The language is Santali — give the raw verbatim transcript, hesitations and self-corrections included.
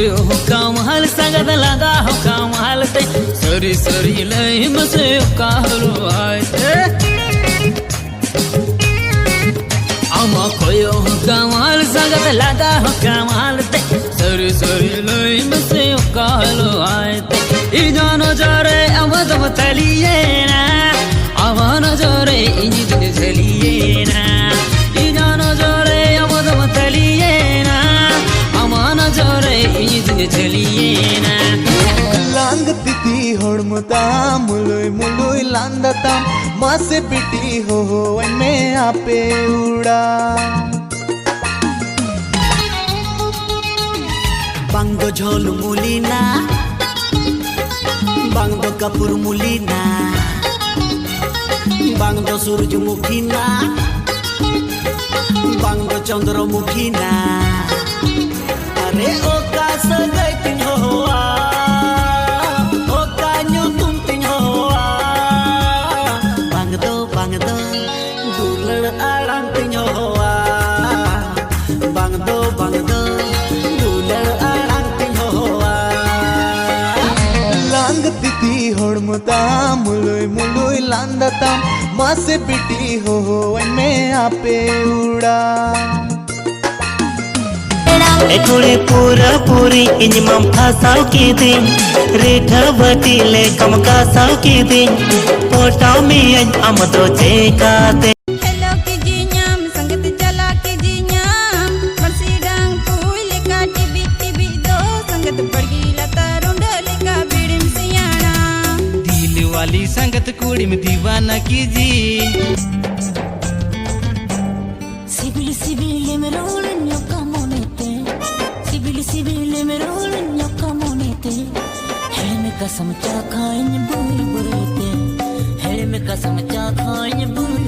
ᱦᱚᱸ ᱠᱟᱢᱟᱞ ᱥᱟᱸᱜᱟᱛ ᱞᱟᱸᱫᱟ ᱦᱚᱸ ᱠᱟᱢᱟᱞ ᱛᱮ, ᱥᱟᱹᱨᱤ ᱥᱟᱹᱨᱤ ᱞᱟᱹᱭ ᱢᱮᱥᱮ ᱚᱠᱟ ᱦᱚᱞᱚ ᱟᱭ ᱛᱮ᱾ ᱟᱢᱟᱜ ᱠᱚᱭᱚᱜ ᱦᱚᱸ ᱠᱟᱢᱟᱞ ᱥᱟᱸᱜᱟᱛ ᱞᱟᱸᱫᱟ ᱦᱚᱸ ᱠᱟᱢᱟᱞ ᱛᱮ, ᱥᱟᱹᱨᱤ ᱥᱟᱹᱨᱤ ᱞᱟᱹᱭ ᱢᱮᱥᱮ ᱚᱠᱟ ᱦᱚᱞᱚ ᱟᱭ ᱛᱮ᱾ ᱤᱧᱟᱹᱜ ᱱᱚᱡᱚᱨ ᱨᱮ ᱟᱢ ᱫᱚᱢ ᱛᱟᱹᱞᱤᱭᱮᱱᱟ, ᱟᱢᱟᱜ ᱱᱚᱡᱚᱨ ᱨᱮ ᱤᱧ ᱫᱚᱧ ᱡᱷᱟᱹᱞᱤᱭᱮᱱᱟ᱾ ᱤᱧᱟᱹᱜ ᱱᱚᱡᱚᱨ ᱨᱮ ᱟᱢ ᱫᱚᱢ ᱛᱟᱹᱞᱤᱭᱮᱱᱟ, ᱟᱢᱟᱜ ᱱᱚᱡᱚᱨ ᱨᱮ ᱤᱧ ᱫᱚᱧ ᱡᱷᱟᱹᱞᱤᱭᱮᱱᱟ᱾ ᱞᱟᱝ ᱛᱤᱛᱤ ᱦᱚᱲᱢᱚ ᱛᱟᱢ, ᱢᱩᱞᱩᱭ ᱢᱩᱞᱩᱭ ᱞᱟᱸᱫᱟ ᱛᱟᱢ, ᱢᱟᱥᱮ ᱵᱤᱴᱤ ᱦᱚᱦᱚᱣᱟᱹᱧ ᱢᱮ ᱟᱯᱮ ᱚᱲᱟᱜ᱾ ᱵᱟᱝ ᱫᱚ ᱡᱷᱚᱞ ᱢᱩᱞᱤᱱᱟ, ᱵᱟᱝ ᱫᱚ ᱠᱟᱯᱩᱨ ᱢᱩᱞᱤᱱᱟ, ᱵᱟᱝ ᱫᱚ ᱥᱩᱨᱡᱚᱢᱩᱠᱷᱤᱱᱟ, ᱵᱟᱝ ᱫᱚ ᱪᱚᱱᱫᱨᱚᱢᱩᱠᱷᱤᱱᱟ᱾ ᱟᱨᱮ ᱚᱠᱟ ᱥᱟᱹᱜᱟᱹᱭ ᱛᱤᱧ ᱦᱚᱦᱚᱣᱟ, ᱚᱠᱟ ᱧᱩᱛᱩᱢ ᱛᱤᱧ ᱦᱚᱦᱚᱣᱟ? ᱵᱟᱝ ᱫᱚ, ᱵᱟᱝ ᱫᱚ ᱫᱩᱞᱟᱹᱲ ᱟᱲᱟᱝ ᱛᱤᱧ ᱦᱚᱦᱚᱣᱟ, ᱵᱟᱝ ᱫᱚ, ᱵᱟᱝ ᱫᱚ ᱫᱩᱞᱟᱹᱲ ᱟᱲᱟᱝ ᱛᱤᱧ ᱦᱚᱦᱚᱣᱟ᱾ ᱞᱟᱝ ᱛᱤᱛᱤ ᱦᱚᱲᱢᱚ ᱛᱟᱢ, ᱢᱩᱞᱩᱭ ᱢᱩᱞᱩᱭ ᱞᱟᱸᱫᱟ ᱛᱟᱢ, ᱢᱟᱥᱮ ᱵᱤᱴᱤ ᱦᱚᱦᱚᱣᱟᱹᱧ ᱢᱮ ᱟᱯᱮ ᱚᱲᱟᱜ᱾ ᱮ ᱠᱩᱲᱤ ᱯᱩᱨᱟᱹ ᱯᱩᱨᱤ ᱤᱧ ᱢᱟᱢ ᱯᱷᱟᱥᱟᱣ ᱠᱤᱫᱤᱧ, ᱨᱤᱴᱷᱟᱹ ᱵᱟᱹᱴᱤ ᱞᱮᱠᱟᱢ ᱜᱟᱥᱟᱣ ᱠᱤᱫᱤᱧ, ᱯᱚᱴᱟᱣ ᱢᱤᱭᱟᱹᱧ ᱟᱢ ᱫᱚ ᱪᱮᱠᱟᱛᱮ? ᱦᱮᱞᱳ ᱠᱤᱫᱤᱧᱟᱢ, ᱥᱟᱸᱜᱟᱛ ᱪᱟᱞᱟᱜ ᱠᱤᱫᱤᱧᱟᱢ, ᱢᱟᱹᱥᱤ ᱰᱟᱝ ᱠᱩᱭ ᱞᱮᱠᱟ ᱴᱤᱵᱤᱡ ᱴᱤᱵᱤᱡ ᱫᱚ, ᱥᱟᱸᱜᱟᱛ ᱵᱟᱲᱜᱤ ᱞᱟᱛᱟᱨ ᱨᱩᱸᱰᱟᱹ ᱞᱮᱠᱟ ᱵᱤᱲᱤᱢ ᱥᱮᱭᱟᱲᱟ᱾ ᱫᱤᱞ ᱣᱟᱞᱤ ᱥᱟᱸᱜᱟᱛ ᱠᱩᱲᱤᱢ ᱫᱤᱣᱟᱱᱟ ᱠᱤᱫᱤᱧ᱾ ᱥᱤᱵᱤᱞ ᱥᱤᱵᱤᱞᱮᱢ ᱨᱚᱲ ᱧᱚᱜᱟ ᱢᱚᱱᱮᱛᱮ, ᱥᱤᱵᱤᱞ ᱥᱤᱵᱤᱞᱮᱢ ᱨᱚᱲ ᱧᱚᱜᱟ ᱢᱚᱱᱮᱛᱮ, ᱦᱮᱲᱮᱢ ᱠᱟᱥᱟᱢ ᱪᱟᱠᱷᱟᱧ ᱵᱩᱨ ᱵᱩᱨ ᱛᱮ, ᱦᱮᱲᱮᱢ ᱠᱟᱥᱟᱢ ᱪᱟᱠᱷᱟᱧ ᱵᱩᱨ